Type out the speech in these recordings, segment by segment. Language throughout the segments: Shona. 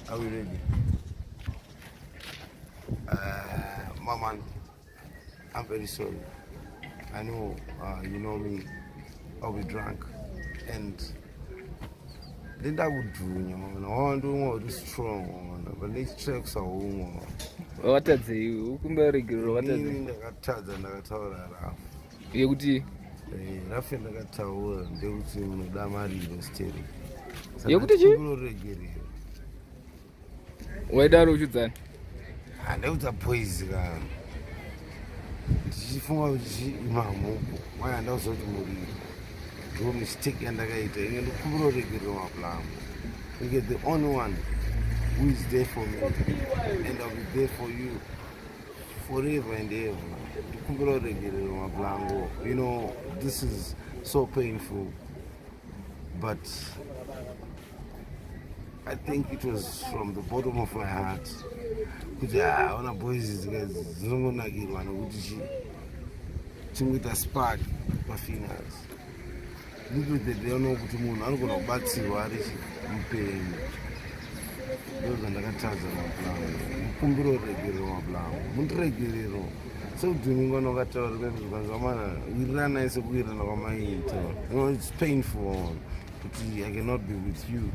Are we ready? Mama, I'm very sorry. I know you know me. I'll be drunk. And ndendakudhunya mama wandomwa uri strong mama but next track saumwa. Wakatadzei? Ukumba regerero wakatadzei? Inini ndakatadza, ndakataura rafu. Yekuti? Rafu yandakataura ndekuti munoda mariro sterek. Yekuti chii? Unoregerera. Waidaro uchiudzani? Handaudza boys ka. Ndichifunga kuti imamupo. Why handauza kuti muriro. Ndo mistake yandakaita. Inge ndikumbira uregerero maplango. You get the only one who is there for me. And I'll be there for you forever and ever. Ndikumbira uregerero maplango. You know, this is so painful. But I think it was from the bottom of my heart. Kuti ona boys dzinongonakirwa nekuti chingoita spark pafunerals. Little did they know kuti munhu anogona kubatsirwa ari mupenyu. Ndo zvandakatadza maplango. Mukumbiro regerero maplango. Mundiregerero. Sekuti mungano wakataura zvikanzi amana wiriranai sekuwirirana kwamaiita. You know, it's painful kuti I cannot be with you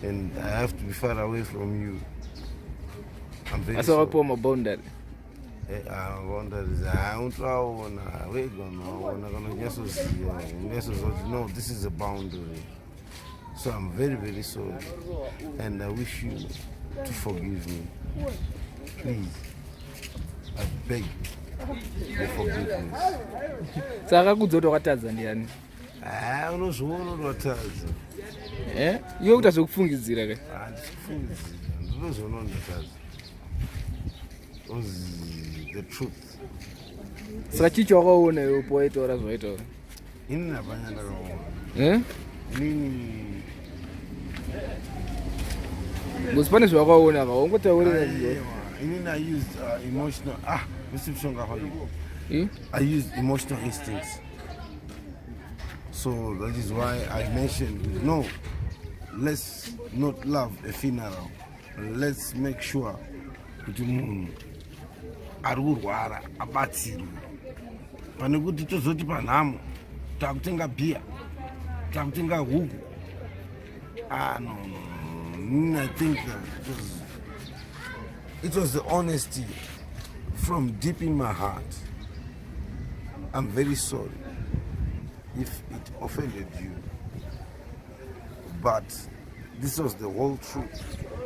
and I have to be far away from you. I'm very Asi sorry. wakapiwa maboundary. Boundaries unotoaona wega, unoaona kana uchinyatsoziva, unyatsoziva kuti no, this is a boundary. So I'm very very sorry and I wish you to forgive me. Please, I beg your forgiveness. Saka akakudza kuti wakatadza ndiani? Unozviona kuti watadza. Eh? Iwe kuita zvekufungidzira ka. Handisikufungidzira, ndinozviona kuti ndatadza. Was the truth. Saka chii chawakaona iwe pawaitaura zvawaitaura? Inini hapana ndakaona. Eh? Inini Ngozi pane zvawakaona ka, wangotaurira. Aiwa, inini I used emotional, Mr. Mshonga, how you? Eh? I used emotional instincts. So that is why I mentioned, no, let's not love a funeral. Let's make sure kuti munhu ari kurwara abatsirwe. Pane kuti tozoti panhamo takutenga bhiya, takutenga huku. Ah, no, no, no. I think it was the honesty from deep in my heart. I'm very sorry if it offended you, but this was the whole truth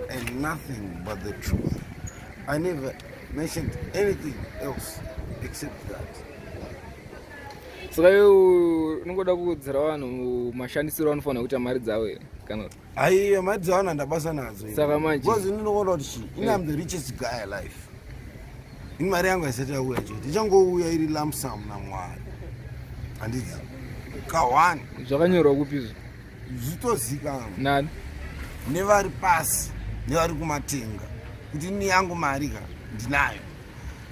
and nothing but the truth. I never mentioned anything else except that. Saka iwe unongoda kuudzira vanhu mashandisiro anofanira kuita mari dzavo here kana? Aiwa, mari dzavanhu handabasa nadzo. Saka manje- Because ndinoona kuti chii, ini am the richest guy alive. Ini mari yangu haisati yauya chete, ichangouya iri lump sum naMwari, handiti ka1. Zvakanyorwa kupi izvo? Zvitozikanwa. Nani? Nevari pasi nevari kumatenga kuti ini yangu mari ka ndinayo.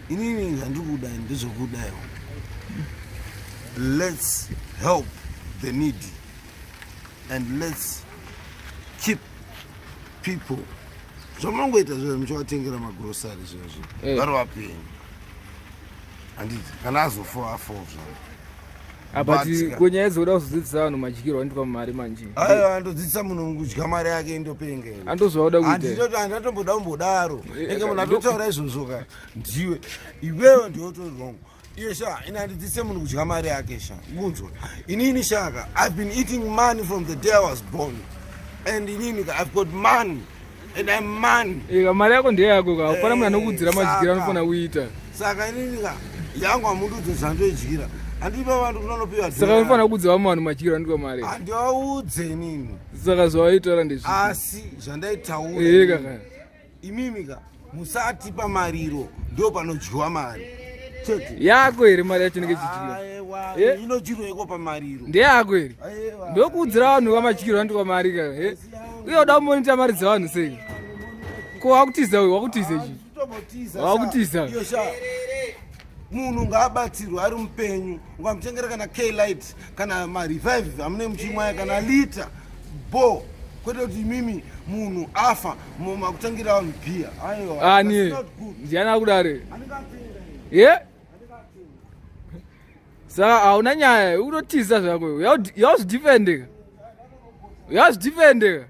Inini zvandiri kuda ndezvekudayo, let's help the needy and let's keep people. Zvamunongoita zvezvo muchivatengera magrosari zvezvo vari vapenyu, handiti? Kana azofa afa zvavo. But But- kunyaya dzokuda kuzodzidzisa vanhu madyiro anoitwa mari manje. Aiwa, andodzidzisa munhu kudya mari yake, indopenga ini. Andozvauda kuita. Handitoti handatomboda kumbodaro. Enge munhu atotaura izvozvo ka ndiwe iwewe, ndiwe utori wrong iye sha. Ini handidzidzise munhu kudya mari yake sha, bunzwa. Inini shaka, I've been eating money from the day I was born, and inini ka, I've got money and I'm money. Ika mari yako ndeyako ka, hapana munhu anokudzira madyiro anofanira kuita. Saka inini ka yangu hamundiudze zvandoidyira, handipa vanhu kunonopiwa. Saka unofanira kuudza vamwe vanhu madyiro anoitwa mari? Handivaudze inini. Saka zvawaitaura ndezvi? Asi zvandaitaura, Eka ka. imimi ka musati pamariro ndo panodyiwa mari chete. Yako here mari yacho inenge ichidyiwa? Aiwa, inodyirweiko pamariro? Ndeyako here? Aiwa. Ndokuudzira vanhu vamadyiro anoitwa mari ka, eh? Uye uda kumonita mari dzevanhu sei? Ko wakutiza uyu, wakutiza ichi? Totobotiza. Wakutiza. Iyo sha, munhu ngaabatsirwe ari mupenyu. Ungamutengera kana K-Lite kana maRevive amune muchimwaya kana lita bo. Kwete kuti imimi munhu afa makutangira vanhu bhiya. Aiwa. Ani ndiani akudare? Ye? Saka hauna nyaya, ukutotiza zvako. Yauzvidefendeka. Yauzvidefendeka.